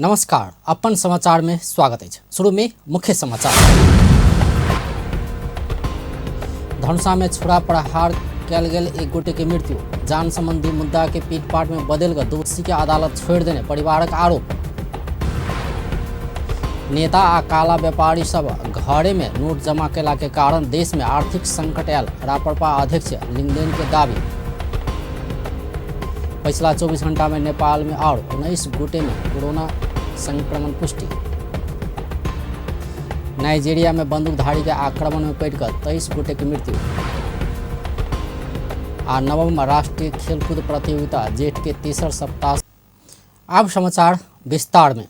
नमस्कार, अपन समाचार में स्वागत है। शुरू में मुख्य समाचार। धनुषा में छुरा प्रहार कयल गेल एक गोटे के मृत्यु। जान संबंधी मुद्दा के पीटपाट में बदल कर दोषी के अदालत छोड़ देने परिवारक आरोप। नेता आ काला व्यापारी सब घरे में नोट जमा केला के कारण देश में आर्थिक संकट आयल, राप्रपा अध्यक्ष लिंगदेन के दावी। पिछला 24 घंटा में नेपाल में और 19 गोटे में कोरोना संक्रमण पुष्टि। नाइजीरिया में बंदूकधारी के आक्रमण में पड़िकर 23 गोटे की मृत्यु। आ नवम राष्ट्रीय खेलकूद प्रतियोगिता जेठ के तेसर सप्ताह। अब समाचार विस्तार में।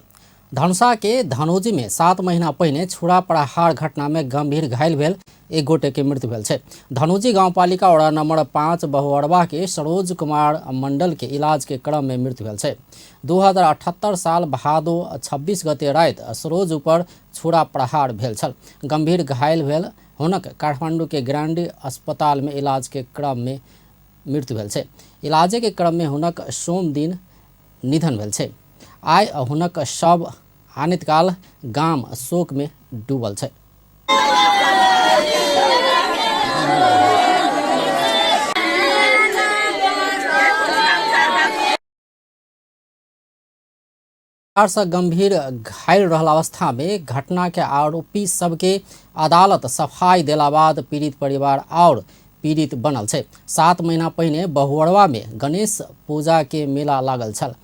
धनुषा के धनौजी में 7 महीना पहिने छुरा प्रहार घटना में गंभीर घायल भेल एक गोटे के मृत्यु भेल छै। धनौजी गांवपालिका वडा नंबर 5 बहुअरवा के सरोज कुमार मंडल के इलाज के क्रम में मृत्यु भेल छै। 2078 साल भादो 26 गते राति सरोज ऊपर छुरा प्रहार भेल छल। गंभीर घायल भेल हुनक काठमांडू के ग्रांडी अस्पताल में इलाज के क्रम में मृत्यु भेल छै। इलाज के क्रम में हुनक सोम दिन निधन भेल छै। आइ हुनक शव आनित काल गाम शोक में डूबल छै। से गंभीर घायल रहल अवस्था में घटना के आरोपी सबके अदालत सफाई देला बाद पीड़ित परिवार और पीड़ित बनल छै। 7 महीना पहिने बहुअरवा में गणेश पूजा के मेला लागल छल।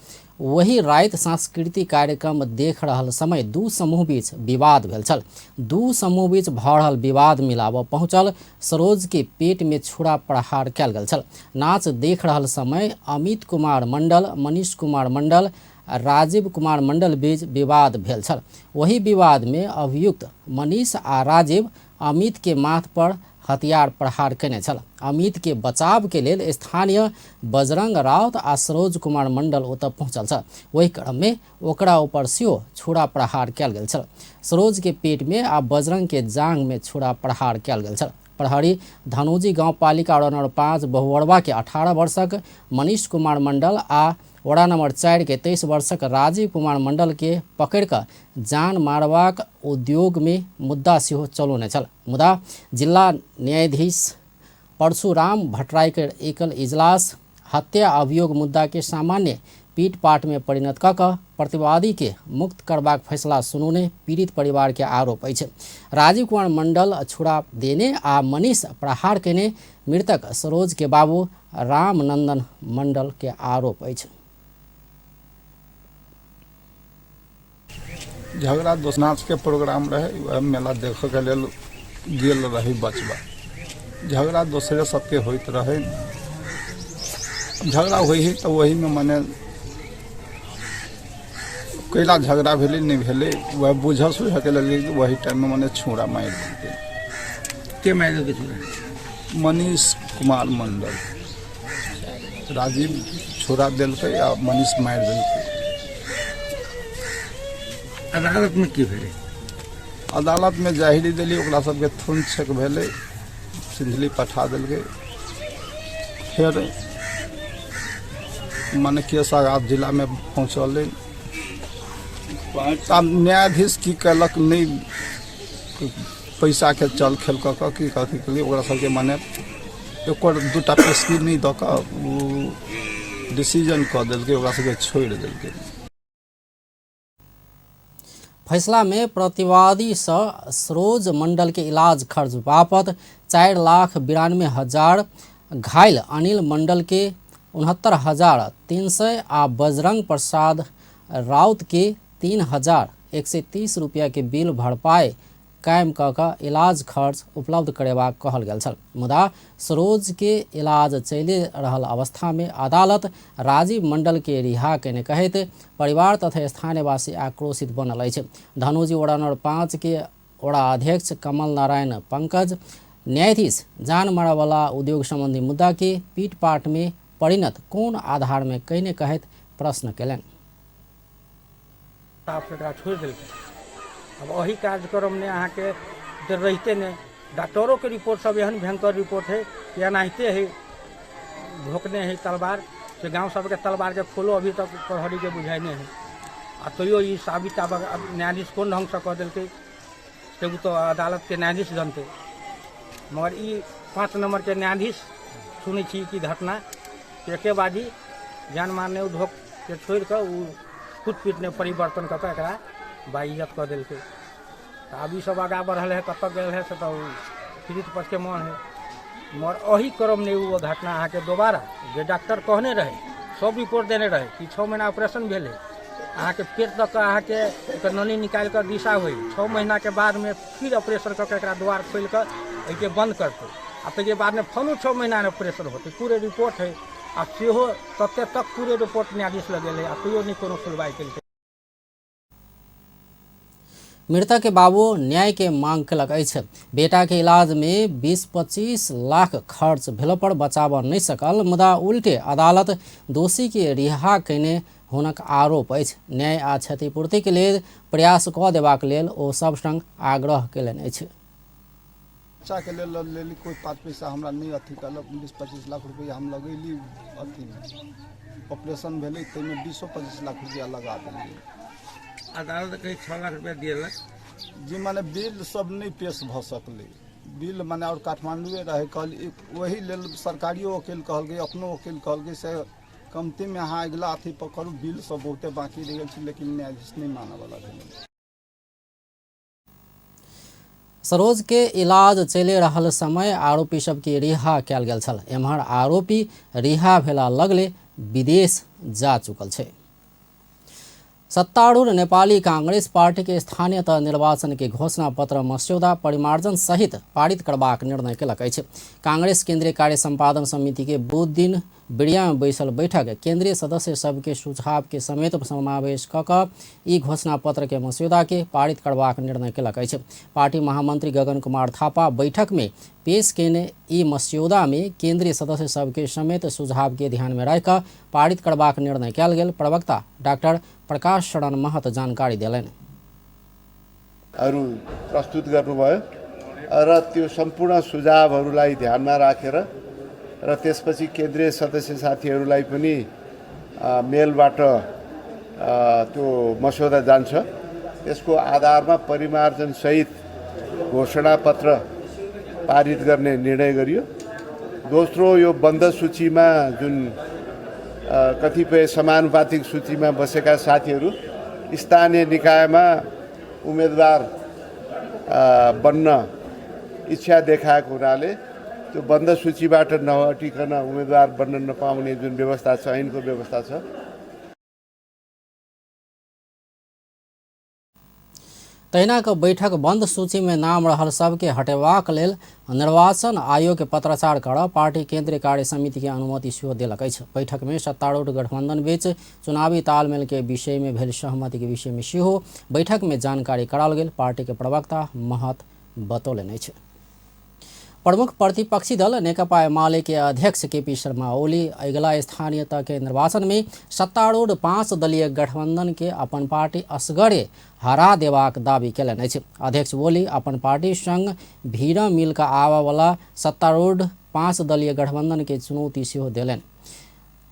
वही राति सांस्कृतिक कार्यक्रम देख रहल समय दू समूह बीच विवाद भेल छल। दू समूह बीच भऽ रहल विवाद मिलाबऽ पहुँचल सरोज के पेट में छुरा प्रहार कयल गेल छल। नाच देख रहल समय अमित कुमार मंडल, मनीष कुमार मंडल, राजीव कुमार मंडल बीच विवाद भेल छल। वही विवाद में अभियुक्त मनीष आ राजीव अमित के माथ पर हथियार प्रहार केने छल। अमित के बचाव के लेल स्थानीय बजरंग राउत आ सरोज कुमार मंडल ओतऽ पहुँचल छल। ओहि क्रम में ओकरा ऊपर सेहो छुरा प्रहार कयल गेल छल। सरोज के पेट में आ बजरंग के जांघ में छुरा प्रहार कयल गेल छल। प्रहरी धनौजी गांवपालिका वडा नंबर 5 बहुअरवा के 18 वर्षक मनीष कुमार मंडल आ वडा नंबर 4 के 23 वर्षक राजीव कुमार मंडल के पकड़ि कऽ जान मारबाक उद्योग में मुद्दा सेहो चलौने छल। मुदा जिला न्यायाधीश परशुराम भट्टराई के एकल इजलास हत्या अभियोग मुद्दा के सामान्य पीटपाट में परिणत कऽ कऽ प्रतिवादी के मुक्त करबाक फैसला सुनौने पीड़ित परिवार के आरोप अछि। राजीव कुमार मंडल छुरा देने आ मनीष प्रहार केने मृतक सरोज के बाबू रामनंदन मंडल के आरोप अछि। झगड़ा दोसनाच के प्रोग्राम रहे, वह मेला देखे के लेल गेल रही बचबा। झगड़ा दोसरे सबके होइत रहे। झगड़ा होइ है तो वही में मने कैला झगड़ा भेलै नहीं भेलै वह बुझ सुझ के लेल वही टाइम में मने छुरा मारि देलकै। के मारि देलकै छुरा? मनीष कुमार मंडल। राजीव छुरा देलकै आ मनीष मारि देलकै। अदालत में की भेलै? अदालत में जाहिरी देली, ओकरा सबके थुन छेक भेलै, सिंधली पठा देलकै। फेर मने केस आगाँ जिला में पहुँचलै। आब न्यायाधीश की कयलक नहीं, पैसा के चल खेल कऽ कऽ की कथी केलियै ओकरा सबके मने एकर दूटा पेशकी नहीं दऽ कऽ ओ डिसीजन कऽ देलकै, ओकरा सबके छोड़ि देलकै। फैसला में प्रतिवादी से सरोज मंडल के इलाज खर्च बापत 4,92,000, घायल अनिल मंडल के 69,300 आ बजरंग प्रसाद राउत के 3,130 रुपया के बिल भरपाई कायम कऽ कऽ इलाज खर्च उपलब्ध करेबाक कहल गेल छल। मुदा सरोज के इलाज चलि रहल अवस्था में अदालत राजीव मंडल के रिहा केने कहैत परिवार तथा स्थानीयवासी आक्रोशित बनल अछि। धनौजी वडा नंबर 5 के वडा अध्यक्ष कमल नारायण पंकज न्यायाधीश जान मारऽवला उद्योग संबंधी मुद्दा के पीटपाट में परिणत कोन आधार में कयने कहैत प्रश्न केलनि। छोड़ि देलकै। अब एहि कार्यक्रम ने अहाँके रहिते नहि, डॉक्टरों के रिपोर्ट सब एहन भयंकर रिपोर्ट है कि एनाहिते है, भोकने है तलवार से गाँव सबके तलवार के खोलो अभी तक प्रहरी के बुझाइ नहि है। आ तैयो ई साबित आब न्यायाधीश कोन ढङ्गसँ कऽ देलकै से ओ तऽ अदालतके न्यायाधीश जनतै। मगर ई 5 नम्बरके न्यायाधीश सुनै छी कि घटना एके बाजी जान मारने उद्योगके छोड़ि कऽ ओ कुटपीटने परिवर्तन कऽ कऽ एकरा बाइज्जत कऽ देलकै। तऽ आब ई सब आगाँ बढ़ल है, कतऽ गेल है से तऽ ओ पीड़ित पक्षके मन है। मगर एही क्रममे ओ घटना अहाँके दोबारा जे डॉक्टर कहने रहै, सब रिपोर्ट देने रहै कि 6 महीना ऑपरेशन भेलै, अहाँके पेट दऽ कऽ अहाँके एकर नली निकालि कऽ दिशा होइ, 6 महीनाके बादमे फिर ऑपरेशन कऽ कऽ एकरा द्वार खोलि कऽ एहिके बन्द करतै, आ ताहिके बादमे फेनो 6 महीना ऑपरेशन होतै। पूरे रिपोर्ट है आ सेहो तते तक पूरे रिपोर्ट न्यायाधीश लग गेलै आ तैयो नहि कोनो सुनवाइ केलकै। मृतक के बाबू न्याय के मांग केलक अछि। बेटा के इलाज में 20-25 लाख खर्च भेलो पर बचाव नहीं सकल, मुदा उल्टे अदालत दोषी के रिहा कयने हुनक आरोप अछि। न्याय आ क्षतिपूर्ति के लेल प्रयास कऽ देबाक लेल ओ सब संग आग्रह कयलनि अछि। बच्चाके लेल लेली कोइ 5 पैसा हमरा नहि अथी कहलक। 20-25 लाख रुपैआ हम लगैली अथीमे, ऑपरेशन भेलै ताहिमे 20-25 लाख रुपैआ लगा देलियै। अदालत कहै 6 लाख रुपैआ दिएलक जी, माने बिल सब नहि पेश भऽ सकलै। बिल माने आओर काठमांडुए रहै, कहल ओही लेल सरकारियो वकील कहलकै, अपनो वकील कहलकै से कमतीमे अहाँ अगिला अथी पर करू, बिल सब बहुते बाँकी रहि गेल छै, लेकिन न्यायाधीश नहि मानऽवला भेलै। सरोज के इलाज चलि रहल समय आरोपी सबके रिहा कयल गेल छल। एम्हर आरोपी रिहा भेला लगले विदेश जा चुकल छै। सत्तारूढ़ नेपाली कांग्रेस पार्टी के स्थानीय तह निर्वाचन के घोषणा पत्र मस्यौदा परिमार्जन सहित पारित करबाक निर्णय केलक अछि। कांग्रेस केंद्रीय कार्य संपादन समिति के बुध दिन बिड़िया में बैसल बैठक केंद्रीय सदस्य सबके सुझाव के समेत समावेश कऽ कऽ ई घोषणा पत्र के मस्यौदा के पारित करबाक निर्णय केलक अछि। पार्टी महामंत्री गगन कुमार थापा बैठक में पेश केने ई मस्यौदा में केंद्रीय सदस्य सबके समेत सुझाव के ध्यान में राखि कऽ पारित करबाक निर्णय कयल गेल प्रवक्ता डॉक्टर प्रकाश शरण महत जानकारी देलनि। हरू प्रस्तुत गर्नुभयो र त्यो सम्पूर्ण सुझावहरूलाई ध्यानमा राखेर र त्यसपछि केन्द्रीय सदस्य साथीहरूलाई पनि मेलबाट त्यो मस्यौदा जान्छ, त्यसको आधारमा परिमार्जन सहित घोषणापत्र पारित गर्ने निर्णय गरियो। दोस्रो, यो बन्द सूचीमा जुन कतिपय समानुपातिक सूचीमा बसेका साथीहरू स्थानीय निकायमा उम्मेदवार बन्न इच्छा देखाएको हुनाले त्यो बन्द सूचीबाट नहटिकन उम्मेदवार बन्न नपाउने जुन व्यवस्था छ, ऐनको व्यवस्था छ। तहिना के बैठक बंद सूची में नाम रहल सबके हटेबाक लेल निर्वाचन आयोग के पत्राचार कर पार्टी केंद्रीय कार्य समिति के अनुमति सेहो देलक अछि। बैठक में सत्तारूढ़ गठबंधन बीच चुनावी तालमेल के विषय में भेल सहमति के विषय में सेहो बैठक में जानकारी कराओल गेल पार्टी के प्रवक्ता महत बतौलनि अछि। प्रमुख प्रतिपक्षी दल नेकपा एमाले के अध्यक्ष केपी शर्मा ओली अगिला स्थानीय तह के निर्वाचन में सत्तारूढ़ 5 दलीय गठबंधन के अपन पार्टी असगरे हरा देबाक दावी केलनि अछि। अध्यक्ष ओली अपन पार्टी संग भीड़ मिल कऽ आबयवला सत्तारूढ़ 5 दलीय गठबंधन के चुनौती सेहो देलनि।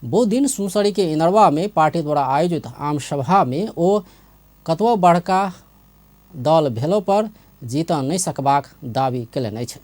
बुध दिन सुनसरी के इनरवा में पार्टी द्वारा आयोजित आम सभा में ओ कतबो बड़का दल भेलो पर जीत नहि सकबाक दावी केलनि अछि।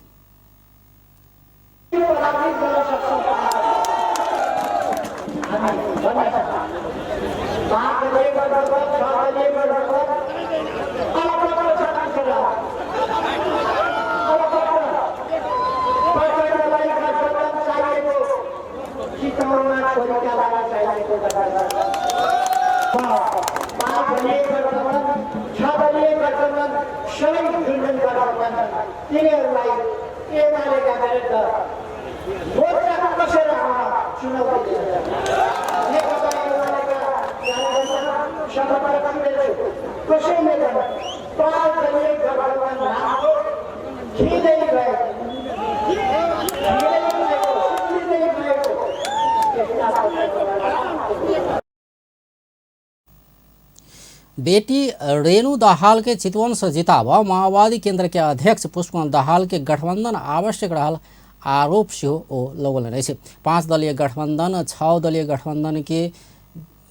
बेटी रेणु दाहाल के चितवन से जिताब माओवादी केंद्र के अध्यक्ष पुष्पकमल दाहाल के गठबंधन आवश्यक रहल आरोप सेहो ओ लगौलनि अछि। 5 दलीय गठबंधन 6 दलीय गठबंधन के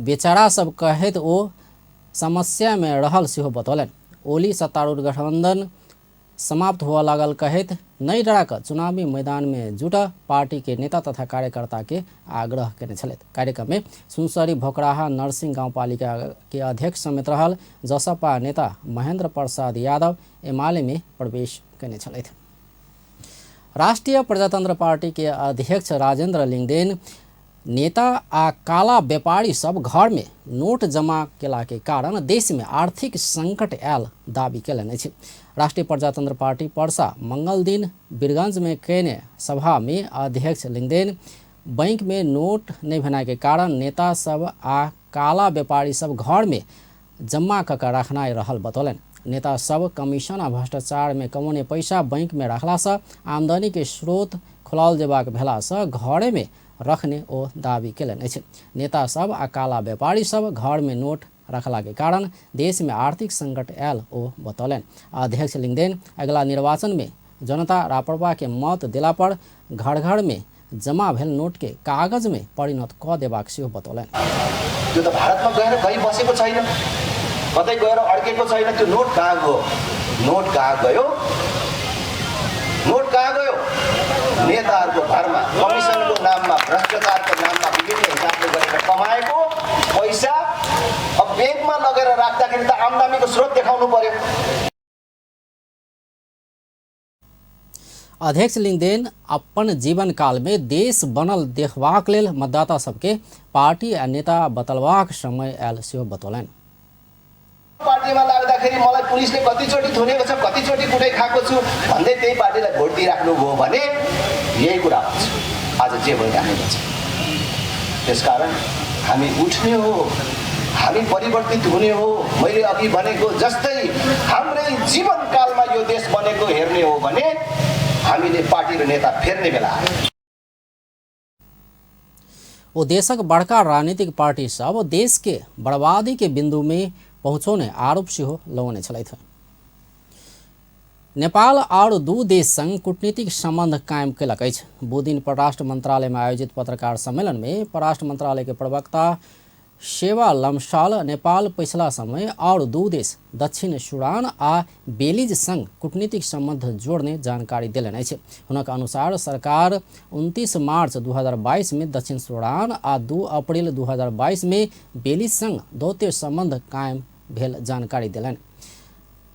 बेचारा सब कहैत ओ समस्या में रहल सेहो बतौलनि। ओली सत्तारूढ़ गठबंधन समाप्त हुआ लागल कहैत नहि डरा कऽ चुनावी मैदान में जुट पार्टी के नेता तथा कार्यकर्ता के आग्रह केने छलथि। कार्यक्रम में सुनसरी भोकराहा नरसिंह गाउँपालिका के अध्यक्ष समेत रहल जसपा नेता महेंद्र प्रसाद यादव एमाले में प्रवेश केने छलथि। राष्ट्रिय प्रजातंत्र पार्टी के अध्यक्ष राजेंद्र लिंगदेन नेता आ काला व्यापारी सब घर में नोट जमा केला के कारण देश में आर्थिक संकट आयल दावी केलनि अछि। राष्ट्रीय प्रजातंत्र पार्टी पर्सा मंगल दिन वीरगंज में केने सभा में अध्यक्ष लिंगदेन बैंक में नोट नहीं भेनाइ के कारण नेता सब आ काला व्यापारी सब घर में जमा कऽ के रखनाइ रहल बतौलनि। नेता सब कमीशन आ भ्रष्टाचार में कमौने पैसा बैंक में रखला से आमदनी के स्रोत खोलाओल जेबाक भेला से घरे में रखने ओ दावी केलनि अछि। नेता सब आ काला व्यापारी सब घर में नोट रखला के कारण देश में आर्थिक संकट आयल ओ बतौलनि। अध्यक्ष लिंगदेन अगिला निर्वाचन में जनता राप्रपा के मत देला पर घर घर में जमा भेल नोट के कागज में परिणत क देबाक सेहो बतौलनि। त्यो त भारतमा गएर कहीँ बसेको छैन, कतै गएर अड्केको छैन। त्यो नोट कहाँ गयो? नोट कहाँ गयो? नोट कहाँ गयो? नेताहरूको घरमा कमिसनको नाममा, भ्रष्टाचारको नाममा विभिन्न हिसाबले गरेर कमाएको पैसा अब ब्याङ्कमा लगेर राख्दाखेरि त आम्दानीको स्रोत देखाउनु पर्यो। अध्यक्ष लिंगदेन अपन जीवन काल में देश बनल देखबाक लेल मतदाता सबके पार्टी आ नेता बदलबाक समय आयल सेहो बतौलनि। पार्टीमा लाग्दाखेरि मलाई पुलिसले कतिचोटि थुनेको छ, कतिचोटि कुटै खाएको छु भन्दै त्यही पार्टीलाई भोट दिइराख्नु भयो भने यही कुरा हुन्छ आज जे भइराखेको छ। त्यसकारण हामी उठ्ने हो, हामी परिवर्तित हुने हो। मैले अघि भनेको जस्तै हाम्रै जीवनकालमा यो देश बनेको हेर्ने हो भने हामीले पार्टी र नेता फेर्ने बेला आयो। ओ देशक बड़का राजनीतिक पार्टी सब देश के बर्बादी के बिंदु में पहुँचौने आरोप सेहो लगौने छलथि। नेपाल और दू देश संग कूटनीतिक संबंध कायम केलक अछि। बुधदिन परराष्ट्र मंत्रालय में आयोजित पत्रकार सम्मेलन में परराष्ट्र मंत्रालय के प्रवक्ता सेवा लम्साल नेपाल पिछला समय और दू देश दक्षिण सूडान आ बेलिज संग कूटनीतिक संबंध जोड़ने जानकारी देलनि अछि। हुनक अनुसार सरकार 29 मार्च 2022 में दक्षिण सूडान आ 2 अप्रैल 2022 में बेलिज संग दौत्य संबंध कायम भेल जानकारी देलनि।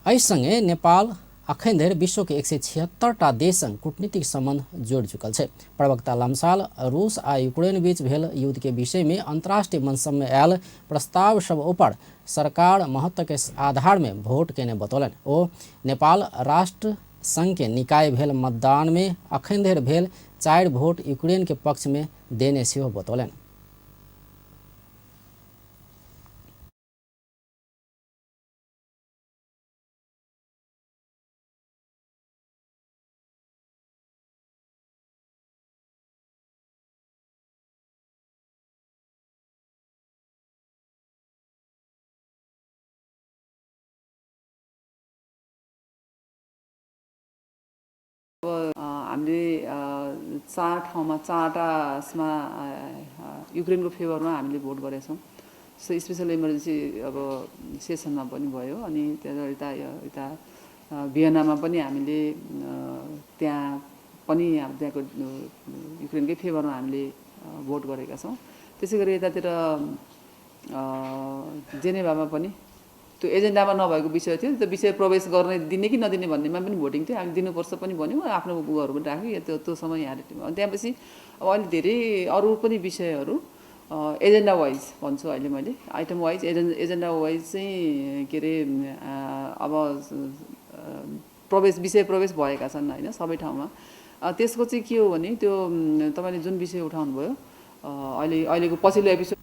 एहि संगे नेपाल अखन धरि विश्व के 176टा देश संग कूटनीतिक संबंध जोड़ चुकल छै। प्रवक्ता लम्साल रूस आ यूक्रेन बीच भेल युद्ध के विषय में अंतर्राष्ट्रीय मंच सब में आयल प्रस्ताव सब ऊपर सरकार महत्व के आधार में वोट केने बतौलनि। ओ नेपाल राष्ट्र संघ के निकाय भेल मतदान में अखन धरि भेल 4 वोट यूक्रेन के पक्ष में देने सेहो बतौलनि। हामीले 4 ठाउँमा 4टा यसमा युक्रेनको फेभरमा हामीले भोट गरेका छौँ। सो स्पेसल इमर्जेन्सी अब सेसनमा पनि भयो, अनि त्यहाँ यता यता भियनामा पनि हामीले त्यहाँ पनि त्यहाँको युक्रेनकै फेभरमा हामीले भोट गरेका छौँ। त्यसै गरी यतातिर जेनेभामा पनि त्यो एजेन्डामा नभएको विषय थियो, त्यो विषय प्रवेश गर्ने दिने कि नदिने भन्नेमा पनि भोटिङ थियो। हामी दिनुपर्छ पनि भन्यौँ, आफ्नो उहरू पनि राख्यौँ त्यो त्यो समय यहाँ। अनि त्यहाँपछि अब अहिले धेरै अरू पनि विषयहरू एजेन्डा वाइज भन्छु अहिले मैले, आइटम वाइज एजेन्डा वाइज चाहिँ के अरे अब प्रवेश विषय प्रवेश भएका छन् होइन सबै ठाउँमा। त्यसको चाहिँ के हो भने त्यो तपाईँले जुन विषय उठाउनु भयो अहिले अहिलेको पछिल्लो एपिसोड।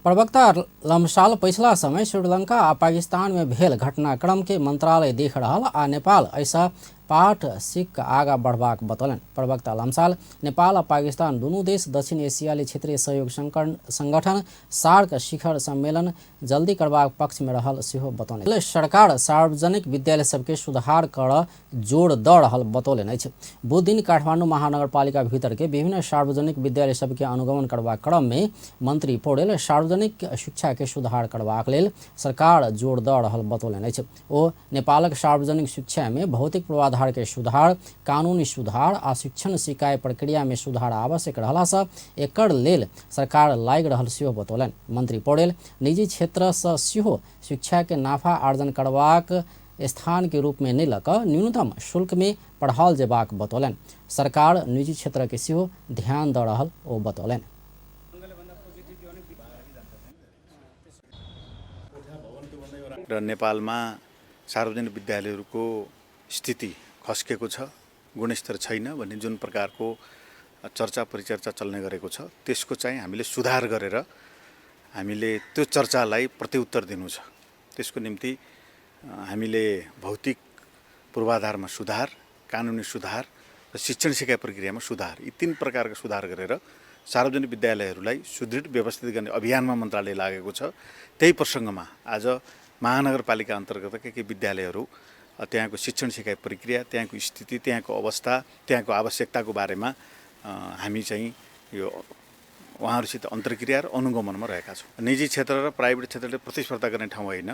प्रवक्ता लम्साल पिछला समय श्रीलंका आ पाकिस्तान में भेल घटनाक्रम के मंत्रालय देख रहल आ नेपाल ऐसा पाठ सीख आगा बढ़बाक बतौलनि। प्रवक्ता लम्साल नेपाल आ पाकिस्तान दुनू देश दक्षिण एशियाली क्षेत्रीय सहयोग संगठन सार्क शिखर सम्मेलन जल्दी करबाक पक्ष में रहल सेहो बतौलनि। सरकार सार्वजनिक विद्यालय सबके सुधार कर जोर द रहल बतौलनि अछि। बुधदिन काठमाडौँ महानगरपालिका भीतर के विभिन्न सार्वजनिक विद्यालय सबके अनुगमन करबाक क्रम में मंत्री पौडेल सार्वजनिक शिक्षा के सुधार करबाक लेल सरकार जोर द रहल बतौलनि अछि। ओ नेपालक सार्वजनिक शिक्षा में भौतिक पूर्वाधार के सुधार, कानूनी सुधार आ शिक्षण सिकाई प्रक्रिया में सुधार आवश्यक रहला से एकर लेल सरकार लागि रहल सेहो बतौलनि। मंत्री पौडेल निजी क्षेत्र से सेहो शिक्षा के नाफा आर्जन करबाक स्थान के रूप में नहि लऽ कऽ न्यूनतम शुल्क में पढ़ाओल जेबाक बतौलनि। सरकार निजी क्षेत्र के सेहो ध्यान दऽ रहल ओ बतौलनि। र नेपालमा सार्वजनिक विद्यालयहरूको स्थिति खस्केको छ, गुणस्तर छैन भन्ने जुन प्रकारको चर्चा परिचर्चा चल्ने गरेको छ त्यसको चाहिँ हामीले सुधार गरेर हामीले त्यो चर्चालाई प्रत्युत्तर दिनु छ। त्यसको निम्ति हामीले भौतिक पूर्वाधारमा सुधार, कानुनी सुधार र शिक्षण सिकाइ प्रक्रियामा सुधार, यी तीन प्रकारका सुधार गरेर सार्वजनिक विद्यालयहरूलाई सुदृढ व्यवस्थित गर्ने अभियानमा मन्त्रालय लागेको छ। त्यही प्रसङ्गमा आज महानगरपालिका अन्तर्गतका केही विद्यालयहरू त्यहाँको शिक्षण सिकाइ प्रक्रिया, त्यहाँको स्थिति, त्यहाँको अवस्था, त्यहाँको आवश्यकताको बारेमा हामी चाहिँ यो उहाँहरूसित अन्तर्क्रिया र अनुगमनमा रहेका छौँ। निजी क्षेत्र र प्राइभेट क्षेत्रले प्रतिस्पर्धा गर्ने ठाउँ होइन,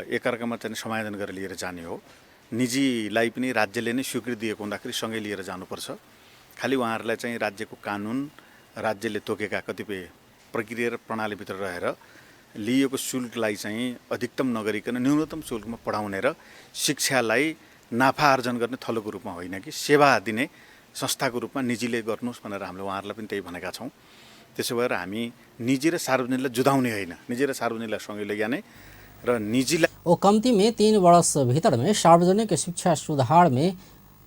एकअर्कामा चाहिँ समायोजन गरेर लिएर जाने हो। निजीलाई पनि राज्यले नै स्वीकृति दिएको हुँदाखेरि सँगै लिएर जानुपर्छ। खालि उहाँहरूलाई चाहिँ राज्यको कानुन, राज्यले तोकेका कतिपय प्रक्रिया र प्रणालीभित्र रहेर लिएको शुल्कलाई चाहिँ अधिकतम नगरिकन न्यूनतम शुल्कमा पढाउने र शिक्षालाई नाफा आर्जन गर्ने थलोको रूपमा होइन कि सेवा दिने संस्थाको रूपमा निजीले गर्नुहोस् भनेर हामीले उहाँहरूलाई पनि त्यही भनेका छौँ। त्यसो भएर हामी निजी र सार्वजनिकलाई जुधाउने होइन, निजी र सार्वजनिकलाई सँगै लैजाने र निजीलाई। ओ कम्ती में 3 वर्ष भीतर में सार्वजनिक शिक्षा सुधार में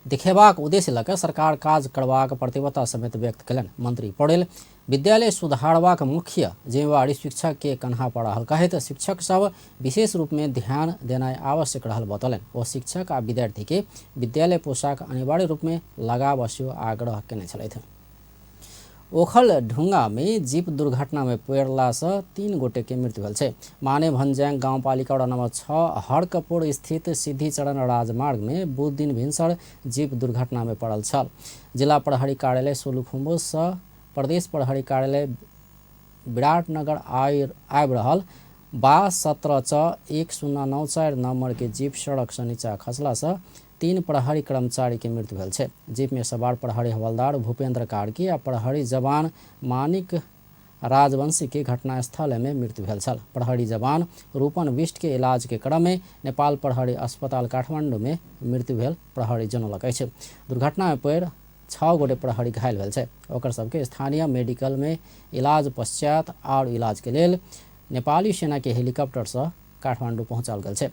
देखेबाक उद्देश्य लऽ कऽ सरकार काज करबाक प्रतिबद्धता समेत व्यक्त कयलनि। मंत्री पौडेल विद्यालय सुधारबाक मुख्य जिम्मेवारी शिक्षक के कन्हा पर रहल कहैत शिक्षक सब विशेष रूप में ध्यान देनाइ आवश्यक रहल बतौलनि। ओ शिक्षक आ विद्यार्थी के विद्यालय पोशाक अनिवार्य रूप में लगाबऽ सेहो आग्रह केने छलथि। ओखल ढुंगा में जीप दुर्घटना में पड़ला से 3 गोटे के मृत्यु भेल छै। माने भन्ज्याङ गाउँपालिका वडा नम्बर 6 हरकपुर स्थित सिद्धिचरण राजमार्ग में बुध दिन भिनसर जीप दुर्घटना में पड़ल छल। जिला प्रहरी कार्यालय सोलुखुम्बु से प्रदेश प्रहरी कार्यालय विराटनगर आबि रहल बा 17 च 1094 नम्बर के जीप सड़क से नीचा खसला से 3 प्रहरी कर्मचारी के मृत्यु भेल छै। जीप में सवार प्रहरी हवलदार भूपेंद्र कार्की आ प्रहरी जवान मानिक राजवंशी के घटनास्थल में मृत्यु भेल छल। प्रहरी जवान रूपन विष्ट के इलाज के क्रम में नेपाल प्रहरी अस्पताल काठमांडू में मृत्यु भेल प्रहरी जनौलक अछि। दुर्घटना में पड़ि 6 गोटे प्रहरी घायल भेल छै। ओकर सबके स्थानीय मेडिकल में इलाज पश्चात और इलाज के लेल नेपाली सेना के हेलीकॉप्टर से काठमांडू पहुँचाओल गेल छै।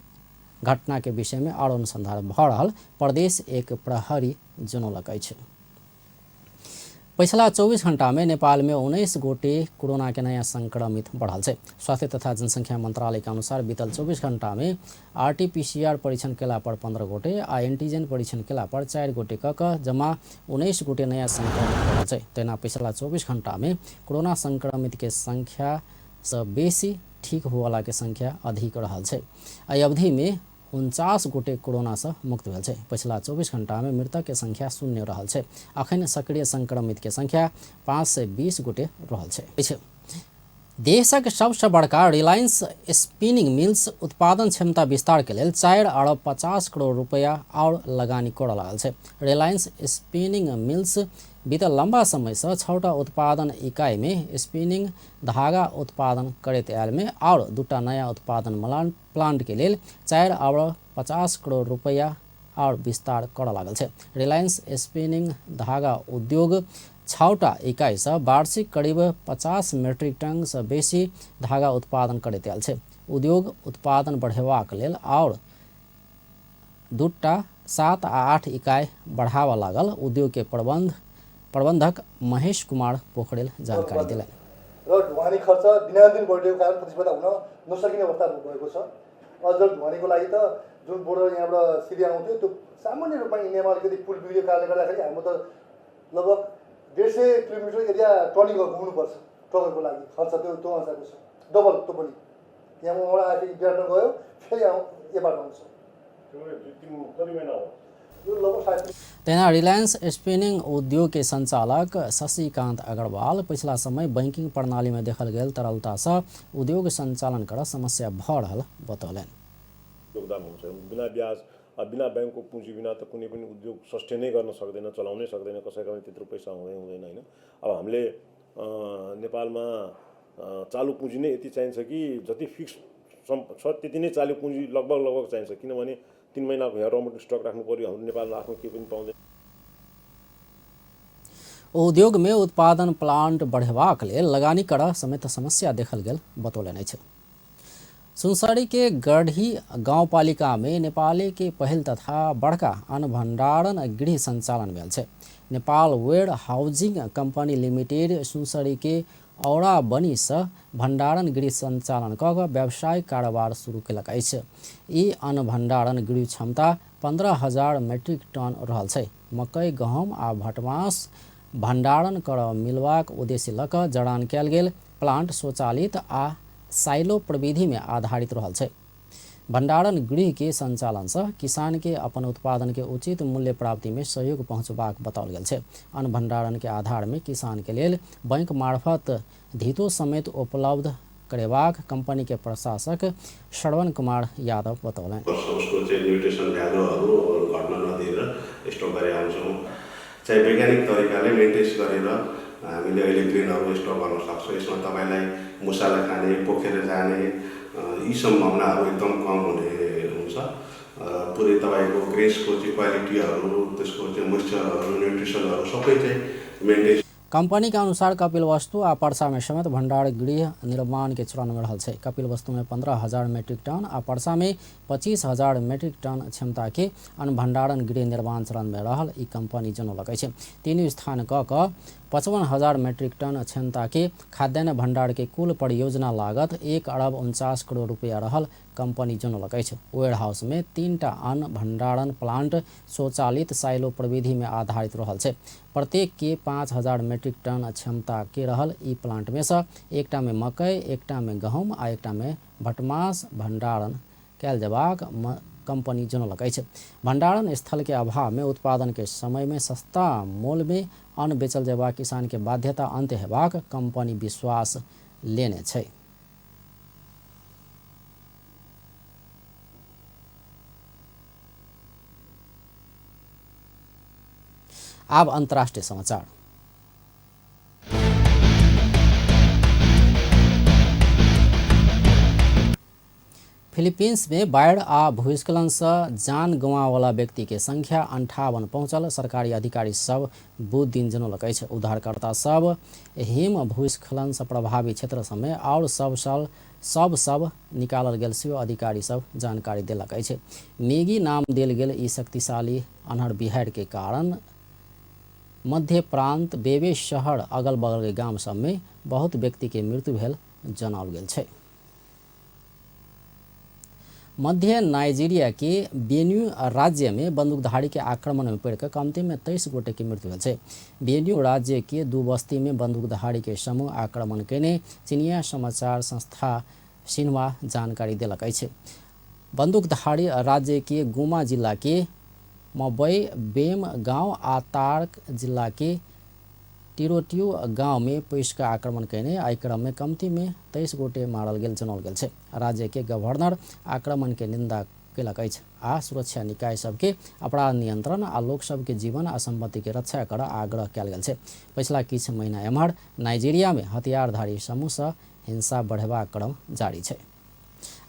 घटना के विषय में और अनुसंधान भऽ रहल प्रदेश 1 प्रहरी जनौलक अछि। पिछला 24 घंटा में नेपाल में 19 गोटे कोरोना के नया संक्रमित बढ़ल छै। स्वास्थ्य तथा जनसंख्या मंत्रालय के अनुसार बीतल 24 घंटा में आरटीपीसीआर परीक्षण केला पर 15 गोटे आ एंटीजन परीक्षण केला पर 4 गोटे क जमा 19 गोटे नया संक्रमित बढ़ल छै। तहिना पिछला 24 घंटा में कोरोना संक्रमित के संख्या से बेसी ठीक होवाला के संख्या अधिक रहल छै। एहि अवधि में 49 गोटे कोरोना से मुक्त भेल छै। पिछला 24 घंटा में मृतक के संख्या 0 रहल छै। अखन सक्रिय संक्रमित के संख्या 520 गोटे रहल छै। देशक सबसँ बड़का रिलायंस स्पिनिंग मिल्स उत्पादन क्षमता विस्तार के लेल 4 अरब 50 करोड़ रुपया और लगानी करऽ लागल छै। रिलायंस स्पिनिंग मिल्स बीतल लंबा समय से 6टा उत्पादन इकाई में स्पिनिंग धागा उत्पादन करैत आयल में और 2टा नया उत्पादन प्लांट के लेल 4 अरब 50 करोड़ रुपया और विस्तार करऽ लागल छै। रिलायंस स्पिनिंग धागा उद्योग 6टा इकाई से वार्षिक करीब 50 मेट्रिक टन से बेसी धागा उत्पादन करैत आयल छै। उद्योग उत्पादन बढ़ेबाक लेल और 2टा 7 आ 8 इकाई बढ़ावा लागल उद्योग के प्रबंधक महेश कुमार पोखरेल जानकारी दिलनि। र ढुवानी खर्च दिनादिन बढेको कारण प्रतिस्पर्धा हुन नसकिने अवस्था भएको छ। अझ ढुवानीको लागि त जुन बोर्डर यहाँबाट सिरिया आउँथ्यो त्यो सामान्य रूपमा इन्डियामा अलिकति पुल बिग्रिएको कारणले गर्दाखेरि हाम्रो त लगभग 150 किलोमिटर एरिया टर्निङ घुम्नुपर्छ ट्रकहरूको लागि, खर्च त्यो त्यो अनुसारको छ, डबल त्यो पनि। यहाँ उहाँबाट आएर विराटनगर गयो, फेरि यो बाटो आउँछ। तहिना रिलायंस स्पिनिंग उद्योग के संचालक शशिकांत अग्रवाल पिछला समय बैंकिंग प्रणाली में देखल गेल तरलता से उद्योग संचालन कर समस्या भ रहल बतौलनि। योगदान हुन्छ। बिना ब्याज बिना ब्याङ्कको पुँजी बिना त कुनै पनि उद्योग सस्टेनै गर्न सक्दैन, चलाउनै सक्दैन, कसैको पनि त्यत्रो पैसा हुँदै हुँदैन होइन। अब हामीले नेपालमा चालु पुँजी नै यति चाहिन्छ कि जति फिक्स छ त्यति नै चालु पुँजी लगभग लगभग चाहिन्छ, किनभने 3 महिनाको यहाँ र मटेरियल स्टक राख्नु पर्यो। हाम्रो नेपालमा आफ्नो केही पनि पाउँदैन। उद्योग में उत्पादन प्लांट बढ़ेबाक लेल लगानी कर समेत समस्या देखल गेल बतौलनि अछि। सुनसरी के गढ़ी गाउँपालिका में नेपाली के पहिल तथा बड़का अन्न भंडारण गृह संचालन भेल छै। Nepal warehousing company limited Sunsari के औराबनी से भंडारण गृह संचालन कऽ व्यावसायिक कारोबार शुरू केलक अछि। ई अन्न भंडारण गृह क्षमता 15,000 मेट्रिक टन रहल छै। मकई, गहूम आ भटमास भंडारण कर मिलबाक उद्देश्य लऽ कऽ जड़ान कयल गेल प्लांट स्वचालित आ साइलो प्रविधि में आधारित रहल छै। भंडारण गृह के संचालन से किसान के अपन उत्पादन के उचित मूल्य प्राप्ति में सहयोग पहुंचबाक बताओल गेल छै। अन्न भंडारण के आधार में किसान के लेल बैंक मार्फत धितो समेत उपलब्ध करेबाक कंपनी के प्रशासक श्रवण कुमार यादव बतौलनि। उसको चाहिँ न्युट्रिसन भ्यालुहरू घट्न नदिएर स्टोर गरेर आउँछौँ। चाहिँ वैज्ञानिक तरिकाले मेन्टेन्स गरेर हामीले अहिले ग्रेनहरू स्टोर गर्न सक्छौँ। यसमा तपाईँलाई मुसाले खाने, पोखेर जाने यी सम्भावनाहरू एकदम कम हुने हुन्छ र पुरै तपाईँको ग्रेन्सको चाहिँ क्वालिटीहरू, त्यसको चाहिँ मोइस्चरहरू, न्युट्रिसनहरू सबै चाहिँ मेन्टेन। कंपनी के अनुसार कपिलवस्तु आ परसा में समेत भंडार गृह निर्माण के चरण में रहल छै। कपिलवस्तु में 15,000 मेट्रिक टन आ परसा में 25,000 मेट्रिक टन क्षमता के अन्न भंडारण गृह निर्माण चरण में रहल ई कंपनी जनौलक अछि। तीनू स्थान क 55,000 मेट्रिक टन क्षमता के खाद्यान्न भंडार के कुल परियोजना लागत 1 अरब 49 करोड़ रुपया रहल कंपनी जनौलक अछि। वेयर हाउस में 3टा अन्न भंडारण प्लांट स्वचालित साइलो प्रविधि में आधारित रहल छै। प्रत्येक के 5,000 मेट्रिक टन क्षमता के रहल ई प्लांट में से एकटा में मकई, एकटा में गहूम आ एकटा में भटमास भंडारण कयल जेबाक कंपनी जनौलक अछि। भंडारण स्थल के अभाव में उत्पादन के समय में सस्ता मोल में अन्न बेचल जेबाक किसान के बाध्यता अंत हेबाक कंपनी विश्वास लेने छै। आब अंतर्राष्ट्रीय समाचार। फिलीपींस में बाढ़ि आ भूस्खलन से जान गंवावला व्यक्ति के संख्या 58 पहुंचल सरकारी अधिकारी सब बुध दिन जनौलक अछि। उद्धारकर्ता सब हिम भूस्खलन से प्रभावित क्षेत्र सबमे और सब साल सब सब निकालल गेल सेहो अधिकारी सब जानकारी देलक अछि। मेगी नाम देल गेल ई शक्तिशाली अन्हर बिहाड़ि के कारण मध्य प्रांत बेबे शहर अगल बगल के गाम सब में बहुत व्यक्ति के मृत्यु भेल जनाओल गेल छै। मध्य नाइजीरिया के बेन्यू राज्य में बंदूकधारी के आक्रमण में पड़िकऽ कमती में 23 गोटे के मृत्यु भेल छै। बेन्यू राज्य के 2 बस्ती में बंदूकधारी के समूह आक्रमण केने चीनिया समाचार संस्था सिन्हुआ जानकारी देलक अछि। बंदूकधारी राज्य के गुमा जिला के मबई बेम गांव आ तार्क जिला के टिरोटियो गांव में पैस के आक्रमण केने एहि क्रम में कमती में 23 गोटे मारल गेल जनाओल गेल छै। राज्य के गवर्नर आक्रमण के निंदा केलक अछि आ सुरक्षा निकाय सबके अपराध नियंत्रण आ लोक सबके जीवन आ संपत्ति के रक्षा कर आग्रह कयल गेल छै। पिछला किछु महीना एम्हर नाइजीरिया में हथियारधारी समूह से हिंसा बढ़ेबाक क्रम जारी छै।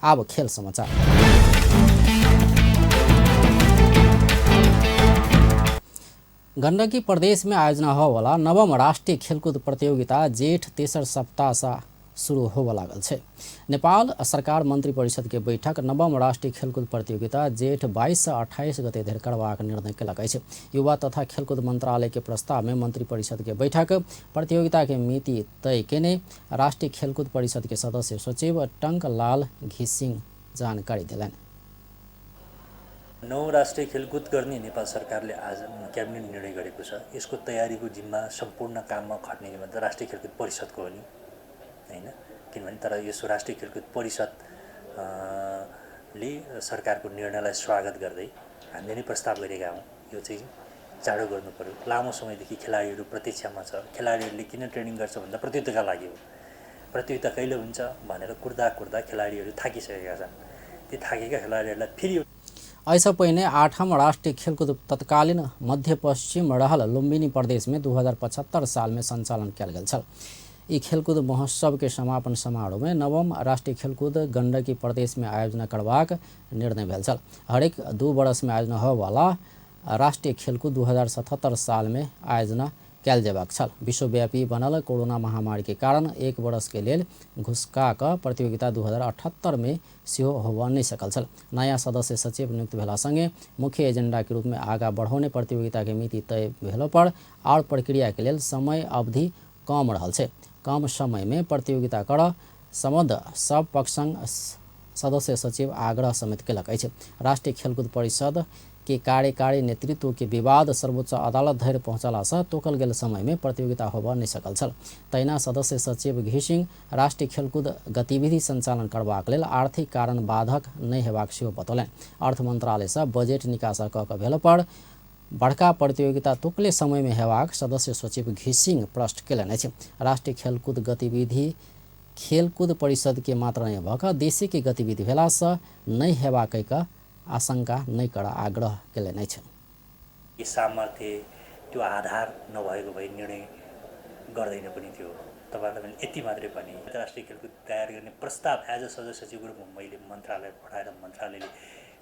आब खेल समाचार। गंडकी प्रदेश में आयोजना होवला नवम राष्ट्रीय खेलकूद प्रतियोगिता जेठ तेसर सप्ताह से शुरू होबऽ लागल छै। नेपाल सरकार मंत्री परिषद के बैठक नवम राष्ट्रीय खेलकूद प्रतियोगिता जेठ 22 से 28 गते धरि करबाक निर्णय केलक अछि। युवा तथा खेलकूद मंत्रालय के प्रस्ताव में मंत्री परिषद के बैठक प्रतियोगिता के मिति तय केने राष्ट्रीय खेलकूद परिषद के सदस्य सचिव टंकलाल घिसिंग जानकारी देलनि। 9 राष्ट्रिय खेलकुद गर्ने नेपाल सरकारले आज क्याबिनेट निर्णय गरेको छ। यसको तयारीको जिम्मा सम्पूर्ण काममा खट्ने जिम्मा त राष्ट्रिय खेलकुद परिषदको हो नि, हैन? किनभने तर यसो राष्ट्रिय खेलकुद परिषद ले सरकारको निर्णयलाई स्वागत गर्दै हामीले नै प्रस्ताव गरेका हौँ, यो चाहिँ चाँडो गर्नु पर्यो। लामो समयदेखि खेलाडीहरू प्रतीक्षामा छ। खेलाडीहरूले किन ट्रेनिङ गर्छ भन्दा प्रतियोगिताका लागि हो। प्रतियोगिता कहिले हुन्छ भनेर कुर्दा कुर्दा खेलाडीहरू थाकिसकेका छन्। ती थाकेका खेलाडीहरूलाई फेरि एहिसँ पहिने 8म राष्ट्रिय खेलकुद तत्कालीन मध्यपश्चिम रहल लुम्बिनी प्रदेश में 2075 साल में संचालन कयल गेल छल। ई खेलकुद महोत्सव के समापन समारोह में 9म राष्ट्रिय खेलकुद गंडकी प्रदेश में आयोजना करबाक निर्णय भेल छल। हरेक 2 वर्ष में आयोजना होयवाला राष्ट्रिय खेलकुद 2077 साल में आयोजना कयल जेबाक छल। विश्वव्यापी बनल कोरोना महामारी के कारण 1 वर्ष के लेल घुसका कऽ प्रतियोगिता 2078 में सेहो होबय नहि सकल छल। नया सदस्य सचिव नियुक्त भेला संगे मुख्य एजेंडा के रूप में आगा बढ़ौने प्रतियोगिता के मिति तय भेलो पर और प्रक्रिया के लेल समय अवधि कम रहल छै। कम समय में प्रतियोगिता कर सम्बद्ध सब पक्ष संग सदस्य सचिव आग्रह समेत केलक अछि। राष्ट्रिय खेलकुद परिषद के कार्यकारी नेतृत्व के विवाद सर्वोच्च अदालत धरि पहुँचला से तोकल गेल समय में प्रतियोगिता होबय नहि सकल छल। तहिना सदस्य सचिव घिसिङ राष्ट्रिय खेलकुद गतिविधि संचालन करबाक लेल आर्थिक कारण बाधक नहि हेबाक सेहो बतौलनि। अर्थ मंत्रालय से बजेट निकासा कऽ कऽ भेल पर बड़का प्रतियोगिता तोकले समय में हेबाक सदस्य सचिव घिसिङ प्रश्न केलनि अछि। राष्ट्रिय खेलकुद गतिविधि खेलकुद परिषद के मात्र नहि भऽ कऽ देशे के गतिविधि भेला से नहि हेबाक आशंका नहि कर आग्रह केलनि अछि। सामर्थ्य त्यो आधार नभएको भए निर्णय गर्दैन पनि थियो। तपाईँहरूलाई मैले यति मात्रै भने राष्ट्रिय खेलकुद तयार गर्ने प्रस्ताव एज अ सदस्य सचिवको रूपमा मैले मन्त्रालय पठाएर मन्त्रालयले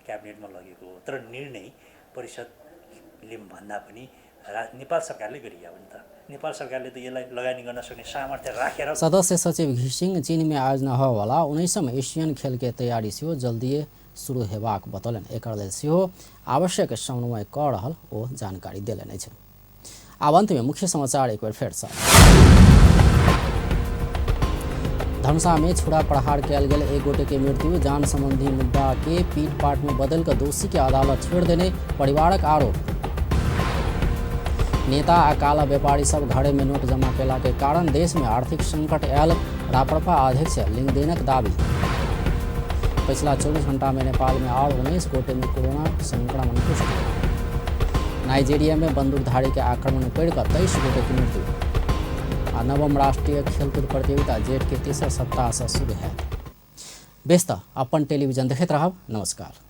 क्याबिनेटमा लगेको हो, तर निर्णय परिषदले भन्दा पनि नेपाल सरकारले गरियो नि त। नेपाल सरकारले त यसलाई लगानी गर्न सक्ने सामर्थ्य राखेर सदस्य सचिव घिसिङ चीन में आयोजना होयवाला 19म एशियन खेल के तैयारी सेहो जल्दिए शुरू हेबाक बतौलनि। एकर लेल सेहो आवश्यक समन्वय कऽ रहल ओ जानकारी देलनि अछि। आब अंत में मुख्य समाचार एक बेर फेर सँ। धनुषा में छुरा प्रहार कयल गेल एक गोटे के मृत्यु, जान संबंधी मुद्दा के पीट पाट में बदल कऽ दोषी के अदालत छोड़ि देने परिवारक आरोप। नेता आ काला व्यापारी सब घरे में नोट जमा केला के कारण देश में आर्थिक संकट आयल, राप्रपा अध्यक्ष लिंगदेनक दावी। पिछला 24 घंटा में नेपाल में और 19 गोटे में कोरोना संक्रमण पुष्टि। नाइजीरिया में बंदूकधारी के आक्रमण में पड़िकऽ 23 गोटे की मृत्यु। आ 9म राष्ट्रीय खेलकूद प्रतियोगिता जेठ के तेसर सप्ताह से शुरू है। बेस त अपन टेलीविजन देखैत रहब। नमस्कार।